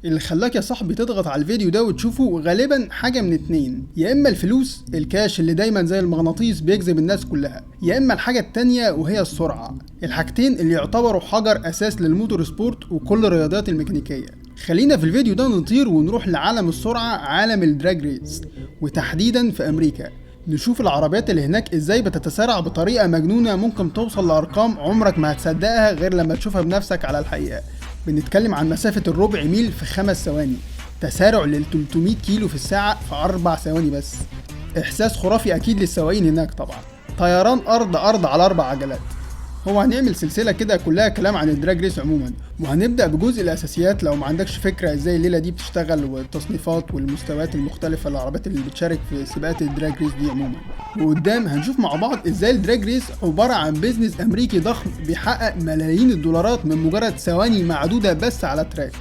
اللي خلاك يا صاحبي تضغط على الفيديو ده وتشوفه غالبا حاجة من اتنين، يا اما الفلوس، الكاش اللي دايما زي المغناطيس بيجذب الناس كلها، يا اما الحاجة التانية وهي السرعة. الحاجتين اللي يعتبروا حجر اساس لل motorsport وكل الرياضات الميكانيكية. خلينا في الفيديو ده نطير ونروح لعالم السرعة، عالم ال drag race، وتحديدا في امريكا. نشوف العربيات اللي هناك ازاي بتتسارع بطريقة مجنونة ممكن توصل لأرقام عمرك ما هتصدقها غير لما تشوفها بنفسك على الحقيقة. بنتكلم عن مسافة الربع ميل في 5 ثواني، تسارع لل 300 كيلو في الساعة في 4 ثواني بس. إحساس خرافي أكيد للسواقين هناك طبعا، طيران أرض أرض على أربع عجلات. هو هنعمل سلسلة كده كلها كلام عن ال drag race عموما، وهنبدأ بجزء الأساسيات لو ما عندكش فكرة ازاي الليلة دي بتشتغل، والتصنيفات والمستويات المختلفة للعربيات اللي بتشارك في سباقات ال drag race دي عموما. وقدام هنشوف مع بعض ازاي ال drag race عبارة عن business أمريكي ضخم بيحقق ملايين الدولارات من مجرد ثواني معدودة بس على track.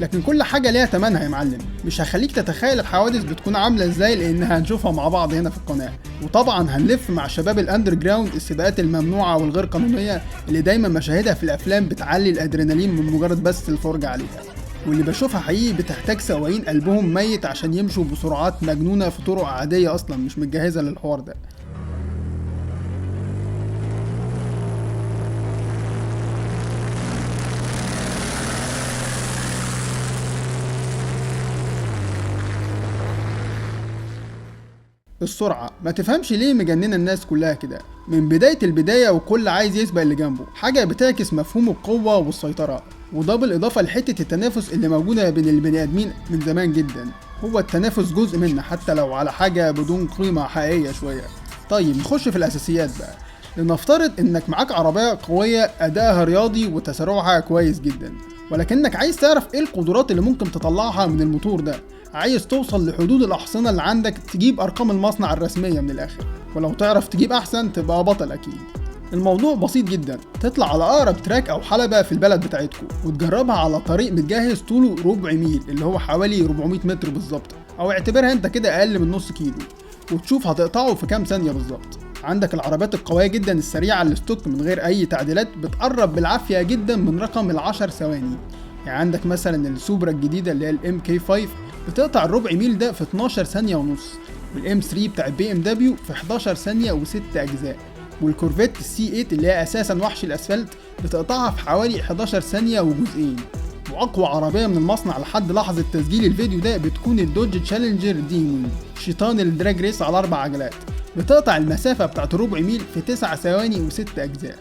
لكن كل حاجة ليها تمنها يا معلم. مش هخليك تتخيل الحوادث بتكون عاملة ازاي لان هنشوفها مع بعض هنا في القناة. وطبعا هنلف مع شباب ال underground، السباقات الممنوعة والغير قانونية اللي دايما مشاهدها في الافلام بتعلي الادرينالين من مجرد بس الفرجة عليها، واللي بشوفها حقيقي بتحتاج سواقين قلبهم ميت عشان يمشوا بسرعات مجنونة في طرق عادية اصلا مش متجهزة للحوار ده. السرعة ما تفهمش ليه مجننة الناس كلها كده من بداية البداية، وكل عايز يسبق اللي جنبه. حاجة بتعكس مفهوم القوة والسيطرة، وده بالإضافة لحتة التنافس اللي موجودة بين البني آدمين من زمان جدا. هو التنافس جزء منا حتى لو على حاجة بدون قيمة حقيقية شوية. طيب، نخش في الأساسيات بقى. لنفترض انك معاك عربية قوية، ادائها رياضي وتسارعها كويس جدا، ولكنك عايز تعرف ايه القدرات اللي ممكن تطلعها من الموتور ده. عايز توصل لحدود الأحصنة اللي عندك، تجيب أرقام المصنع الرسمية من الآخر، ولو تعرف تجيب أحسن تبقى بطل أكيد. الموضوع بسيط جدا، تطلع على أقرب track أو حلبة في البلد بتاعتكم وتجربها على طريق متجهز طوله ربع ميل، اللي هو حوالي 400 متر بالظبط، أو اعتبرها أنت كده أقل من نص كيلو، وتشوف هتقطعه في كام ثانية بالظبط. عندك العربيات القوية جدا السريعة ال stock من غير أي تعديلات بتقرب بالعافية جدا من رقم ال10 ثواني. يعني عندك مثلا السوبرا الجديدة اللي هي ال MK 5 بتقطع الربع ميل ده في 12 ثانية ونص، وال M 3 بتاع البي ام دبليو في 11 ثانية و6 اجزاء، والكورفيت ال C 8 اللي هي اساسا وحش الاسفلت بتقطعها في حوالي 11 ثانية وجزئين. واقوى عربية من المصنع لحد لحظة تسجيل الفيديو ده بتكون الدوج تشالنجر ديمون، شيطان ال drag race على اربع عجلات، بتقطع المسافة بتاعت ربع ميل في 9 ثواني و6 اجزاء.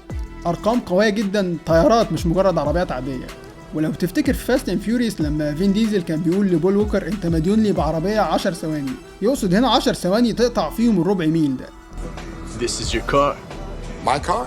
ارقام قوية جدا، طيارات مش مجرد عربيات عادية. ولو تفتكر في Fast and Furious لما فين ديزل كان بيقول لبول ووكر انت مديون لي بعربيه 10 ثواني، يقصد هنا 10 ثواني تقطع فيهم الربع ميل ده. This is your car. My car?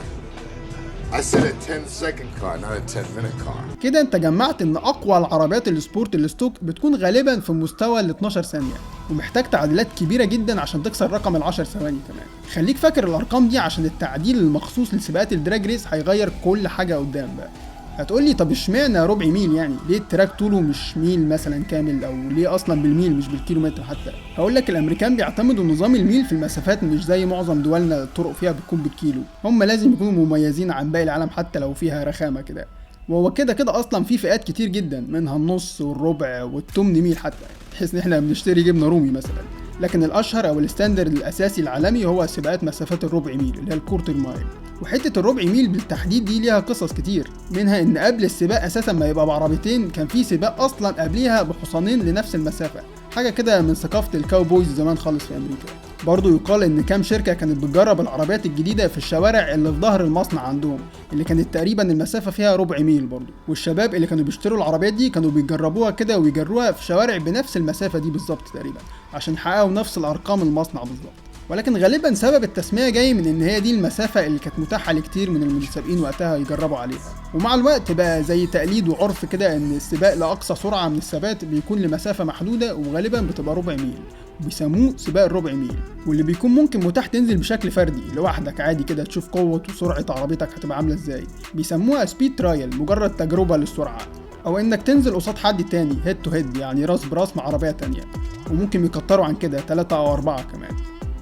I said a 10 second car, not a 10 minute car. كده انت جمعت ان اقوى العربيات ال sport ال stock بتكون غالبا في مستوى ال 12 ثانيه، ومحتاج تعديلات كبيره جدا عشان تكسر رقم ال 10 ثواني كمان. خليك فاكر الارقام دي عشان التعديل المخصوص لسباقات ال drag race هيغير كل حاجه قدام بقى. هتقول لي طب اشمعنى ربع ميل؟ يعني ليه ال track طوله مش ميل مثلا كامل؟ او ليه اصلا بالميل مش بالكيلومتر حتى؟ هقول لك، الامريكان بيعتمدوا نظام الميل في المسافات، مش زي معظم دولنا الطرق فيها بتكون بالكيلو. هم لازم يكونوا مميزين عن باقي العالم حتى لو فيها رخامه كده. وهو كده كده اصلا في فئات كتير جدا، منها النص والربع والتمن ميل حتى، تحس ان احنا بنشتري جبنه رومي مثلا. لكن الاشهر او ال standard الاساسي العالمي هو سباقات مسافات الربع ميل اللي هي ال quarter mile. وحته الربع ميل بالتحديد دي ليها قصص كتير، منها ان قبل السباق اساسا ما يبقى بعربيتين كان في سباق اصلا قبليها بحصانين لنفس المسافه، حاجه كده من ثقافه ال cowboys زمان خالص في امريكا. برضه يقال ان كام شركه كانت بتجرب العربيات الجديده في الشوارع اللي في ظهر المصنع عندهم، اللي كانت تقريبا المسافه فيها ربع ميل برضه، والشباب اللي كانوا بيشتروا العربيات دي كانوا بيجربوها كده ويجروها في شوارع بنفس المسافه دي بالظبط تقريبا عشان يحققوا نفس الارقام المصنع بالظبط. ولكن غالبا سبب التسمية جاي من ان هي دي المسافة اللي كانت متاحة لكتير من المتسابقين وقتها يجربوا عليها. ومع الوقت بقى زي تقليد وعرف كده ان السباق لأقصى سرعة من الثبات بيكون لمسافة محدودة وغالبا بتبقى ربع ميل، وبيسموه سباق الربع ميل، واللي بيكون ممكن متاح تنزل بشكل فردي لوحدك عادي كده تشوف قوة وسرعة عربيتك هتبقى عاملة ازاي، بيسموها speed trial، مجرد تجربة للسرعة، او انك تنزل قصاد حد تاني head to head، يعني راس براس مع عربية تانية، وممكن يكتروا عن كده 3 او 4 كمان.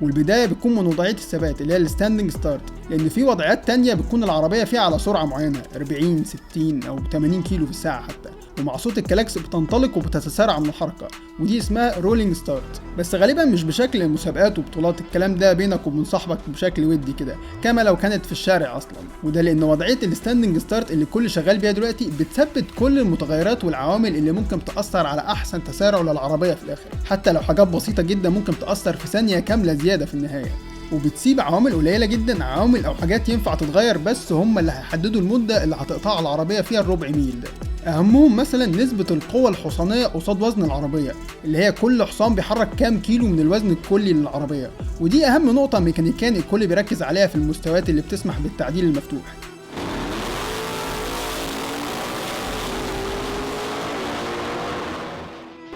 والبدايه بتكون من وضعيه الثبات اللي هي ال standing start، لان في وضعيات تانية بتكون العربيه فيها على سرعه معينه 40، 60 او 80 كيلو في الساعه حتى، ومع صوت الكلاكس بتنطلق وبتتسارع من الحركة، ودي اسمها rolling start. بس غالبا مش بشكل مسابقات وبطولات، الكلام ده بينك وبين صاحبك بشكل ودي كده كما لو كانت في الشارع اصلا. وده لان وضعية ال standing start اللي الكل شغال بيها دلوقتي بتثبت كل المتغيرات والعوامل اللي ممكن تاثر على احسن تسارع للعربية في الاخر، حتى لو حاجات بسيطة جدا ممكن تاثر في ثانية كاملة زيادة في النهاية. وبتسيب عوامل قليله جدا، عوامل او حاجات ينفع تتغير بس هم اللي هيحددوا المدة اللي هتقطعها العربية فيها الربع ميل ده. اهمهم مثلا نسبه القوة الحصانيه قصاد وزن العربية، اللي هي كل حصان بيحرك كام كيلو من الوزن الكلي للعربية، ودي اهم نقطة ميكانيكيا الكل بيركز عليها في المستويات اللي بتسمح بالتعديل المفتوح.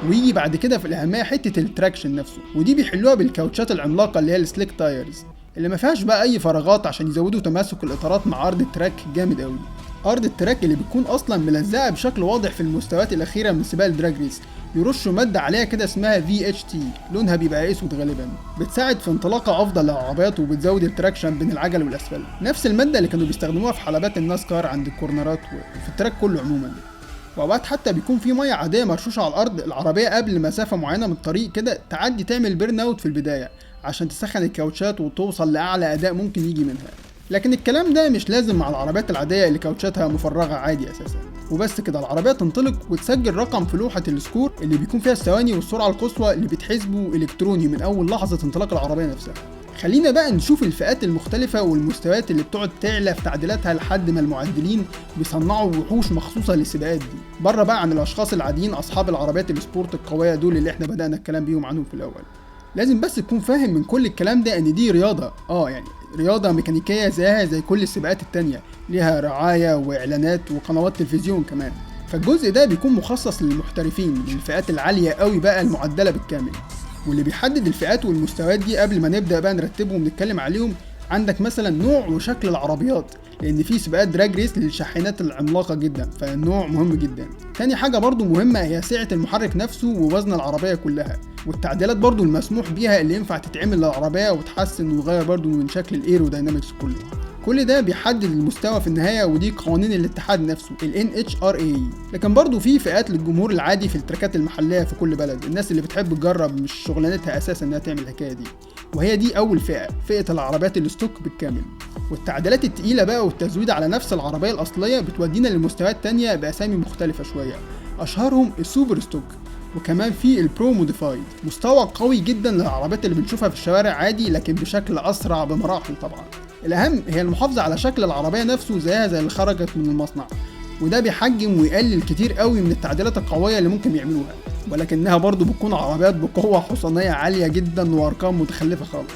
ويجي بعد كده في الاهمية حتة ال traction نفسه، ودي بيحلوها بالكاوتشات العملاقة اللي هي ال slick tires اللي ما فيهاش بقى اي فراغات عشان يزودوا تماسك الاطارات مع ارض ال track جامد قوي. ارض ال track اللي بتكون اصلا ملزقه بشكل واضح في المستويات الاخيرة من سباق ال drag race، يرشوا مادة عليها كده اسمها VHT، لونها بيبقى اسود غالبا، بتساعد في انطلاقة افضل للعربيات وبتزود ال traction بين العجل والاسفلت. نفس المادة اللي كانوا بيستخدموها في حلبات ال NASCAR عند الكورنرات وفي ال track كله عموما. واوقات حتى بيكون في مية عادية مرشوشه على الارض العربية قبل مسافة معينة من الطريق كده تعدي تعمل burn out في البداية عشان تسخن الكاوتشات وتوصل لاعلى اداء ممكن يجي منها. لكن الكلام ده مش لازم مع العربيات العادية اللي كاوتشاتها مفرغة عادي اساسا. وبس كده العربية تنطلق وتسجل رقم في لوحة ال score اللي بيكون فيها الثواني والسرعة القصوى اللي بتحسبه الكتروني من اول لحظة انطلاق العربية نفسها. خلينا بقى نشوف الفئات المختلفة والمستويات اللي بتقعد تعلى في تعديلاتها لحد ما المعدلين بيصنعوا وحوش مخصوصة للسباقات دي، بره بقى عن الأشخاص العاديين أصحاب العربيات ال sport القوية دول اللي احنا بدأنا الكلام بيهم عنهم في الأول. لازم بس تكون فاهم من كل الكلام ده إن دي رياضة، يعني رياضة ميكانيكية زيها زي كل السباقات التانية، ليها رعاية وإعلانات وقنوات تلفزيون كمان. فالجزء ده بيكون مخصص للمحترفين، للفئات العالية قوي بقى المعدلة بالكامل. واللي بيحدد الفئات والمستويات دي قبل ما نبدا بقى نرتبهم ونتكلم عليهم، عندك مثلا نوع وشكل العربيات، لان في سباقات drag race للشاحنات العملاقة جدا فالنوع مهم جدا. تاني حاجة برضو مهمة هي سعة المحرك نفسه ووزن العربية كلها، والتعديلات برضو المسموح بيها اللي ينفع تتعمل للعربية وتحسن وتغير برضو من شكل ال aerodynamics كله. كل ده بيحدد المستوى في النهاية، ودي قوانين الاتحاد نفسه ال NHRA. لكن برضو في فئات للجمهور العادي في التراكات المحلية في كل بلد، الناس اللي بتحب تجرب مش شغلانتها اساسا انها تعمل الحكاية دي. وهي دي اول فئة، فئة العربيات ال stock بالكامل. والتعديلات التقيلة بقى والتزويد على نفس العربية الأصلية بتودينا لمستويات تانية بأسامي مختلفة شوية، أشهرهم ال super stock، وكمان في ال pro modified، مستوى قوي جدا للعربيات اللي بنشوفها في الشوارع عادي لكن بشكل أسرع بمراحل طبعا. الأهم هي المحافظة على شكل العربية نفسه زيها زي اللي خرجت من المصنع، وده بيحجم ويقلل كتير قوي من التعديلات القوية اللي ممكن يعملوها، ولكنها برضو بتكون عربيات بقوة حصانية عالية جدا وأرقام متخلفة خالص.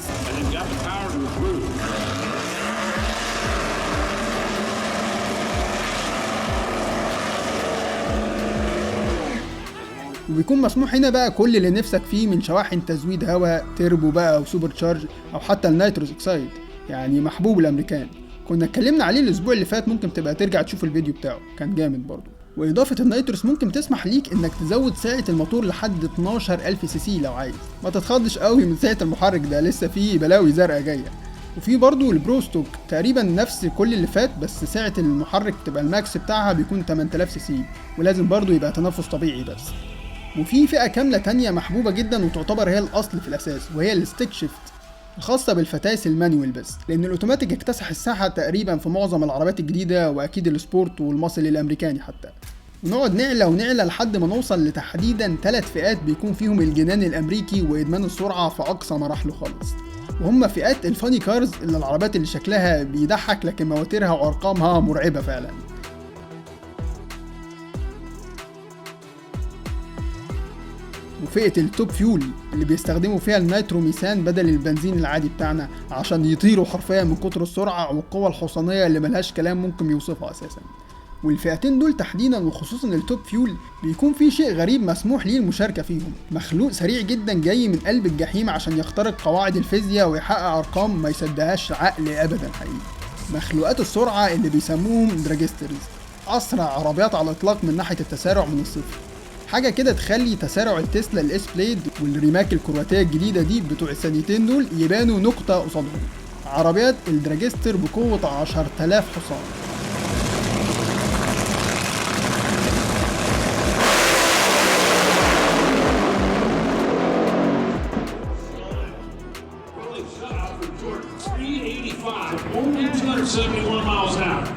وبيكون مسموح هنا بقى كل اللي نفسك فيه من شواحن تزويد هواء، تربو بقى و super charge، او حتى ال nitrous oxide، يعني محبوب الامريكان. كنا اتكلمنا عليه الاسبوع اللي فات، ممكن تبقى ترجع تشوف الفيديو بتاعه، كان جامد برضو. واضافه ال nitrous ممكن تسمح ليك انك تزود سعة الموتور لحد 12000 سي سي لو عايز. ما تتخضش قوي من سعة المحرك ده، لسه فيه بلاوي زرقاء جاية. وفي برضو ال pro stock تقريبا نفس كل اللي فات، بس سعة المحرك تبقى ال max بتاعها بيكون 8000 سي سي، ولازم برضو يبقى تنفس طبيعي بس. وفي فئة كاملة تانية محبوبة جدا وتعتبر هي الأصل في الأساس، وهي ال stick shift، الخاصة بالفتايس ال manual بس، لأن الأوتوماتيك اكتسح الساحة تقريبا في معظم العربيات الجديدة، وأكيد ال sport وال muscle الأمريكاني حتى. ونقعد نعلى ونعلى لحد ما نوصل لتحديدا 3 فئات بيكون فيهم الجنان الأمريكي وإدمان السرعة في أقصى مراحله خالص، وهم فئات ال funny cars، اللي العربيات اللي شكلها بيضحك لكن مواتيرها وأرقامها مرعبة فعلا. وفئة ال Top Fuel اللي بيستخدموا فيها النيتروميثان بدل البنزين العادي بتاعنا عشان يطيروا حرفيا من كتر السرعة والقوة الحصانية اللي ملهاش كلام ممكن يوصفها أساسا. والفئتين دول تحديدا وخصوصا ال Top Fuel بيكون في شيء غريب مسموح ليه المشاركة فيهم، مخلوق سريع جدا جاي من قلب الجحيم عشان يخترق قواعد الفيزياء ويحقق أرقام ما يصدقهاش عقل أبدا حقيقي. مخلوقات السرعة اللي بيسموهم dragsters، أسرع عربيات على الإطلاق من ناحية التسارع من الصفر، حاجة كده تخلي تسارع التسلا ال S Plaid والريماك الكرواتية الجديدة دي بتوع السنتين دول يبانوا نقطة قصادهم. عربيات ال dragster بقوة 10000 حصان. 385, only 271 miles an hour.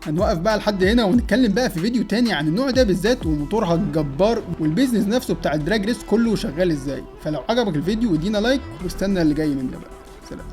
هنوقف بقى لحد هنا ونتكلم بقى في فيديو تاني عن النوع ده بالذات وموتورها الجبار وال business نفسه بتاع ال drag race كله شغال ازاي. فلو عجبك الفيديو ادينا like واستنى اللي جاي مننا بقى. سلام.